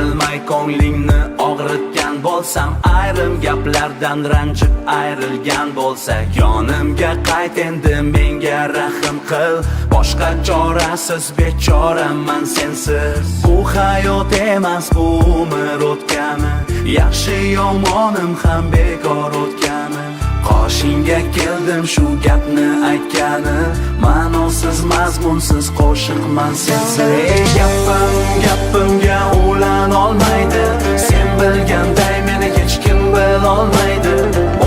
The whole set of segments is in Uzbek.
Bilmay ko'nglingni og'ritgan bo'lsam, ayrim gaplardan ranjib ayrilgan bo'lsak, yonimga qayt endi, menga rahm qil. Boshqa chorasiz bechoraman sensiz. Bu hayot emas, bu umr o'tgani, yaxshi yomonim ham bekor o'tgani. Qoshingga keldim shu gapni aytgani, ma'nosiz mazmunsiz qo'shiqman sensiz. Ey gapim gapimga ulanolmaydi, sen bilganday meni hech kim bilolmaydi.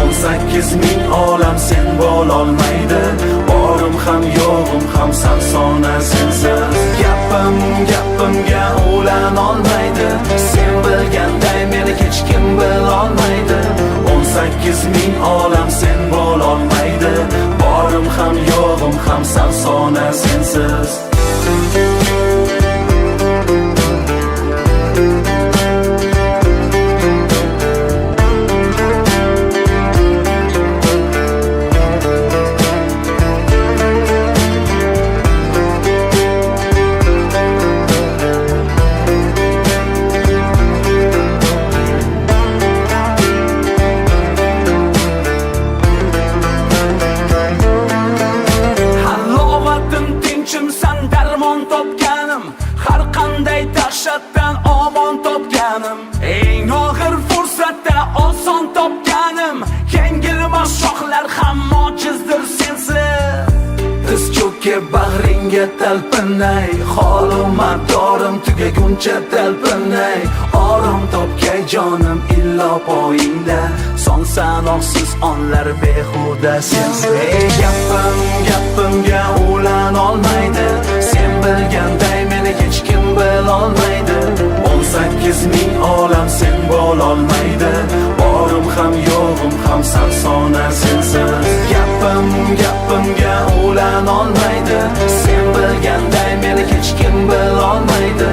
18 000 olam sen bo'lolmaydi, borim ham yo'g'im ham sarsona sensiz. Gapim gapimga ulanolmaydi, sen bilganday meni hech kim bilolmaydi. 18 000 olam sen bo'lolmaydi, borim ham yo'g'im ham sarsona sensiz. Halovatim, tinchimsan, darmon topganim, har qanday dahshatdan omon topganim, eng og'ir fursatda oson topganim, yengilmas shoxlar ham ojizdir sensiz. Tiz cho'kib bag'ringga talpinay, holu madorim tugaguncha talpinay, orom topgay jonim illo poyingda, son sanoqsiz onlar behuda sensiz. Ey gapim gapimga ulanolmaydi, sen bilganday meni hech kim bilolmaydi. 18 000 olam sen bo'lolmaydi, borim ham yo'g'im ham sarsona sensiz. Gapim gapimga ulanolmaydi, sen bilganday meni hech kim bilolmaydi.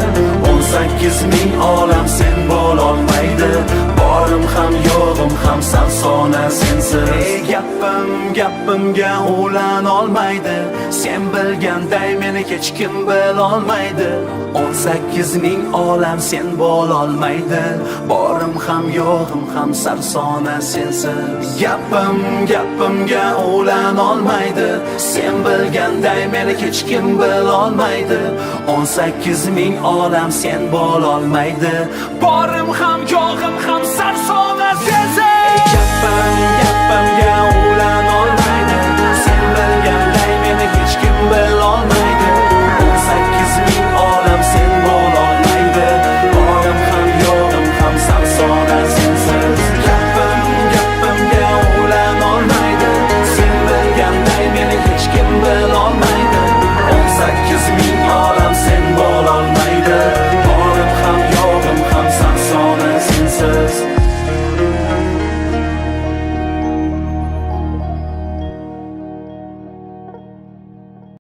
18 000 olam sen bo'lolmaydi, borim ham yo'g'im ham sarsona sensiz. Ey gapim gapimga ulanolmaydi, sen bilganday meni hech kim bilolmaydi. 18 000 olam sen bo'lolmaydi, borim ham yo'g'im ham sarsona sensiz. Gapim gapimga ulanolmaydi, sen bilganday meni hech kim bilolmaydi. 18 000 olam sen bo'lolmaydi, borim ham yo'g'im ham sarsona sensiz. Gapim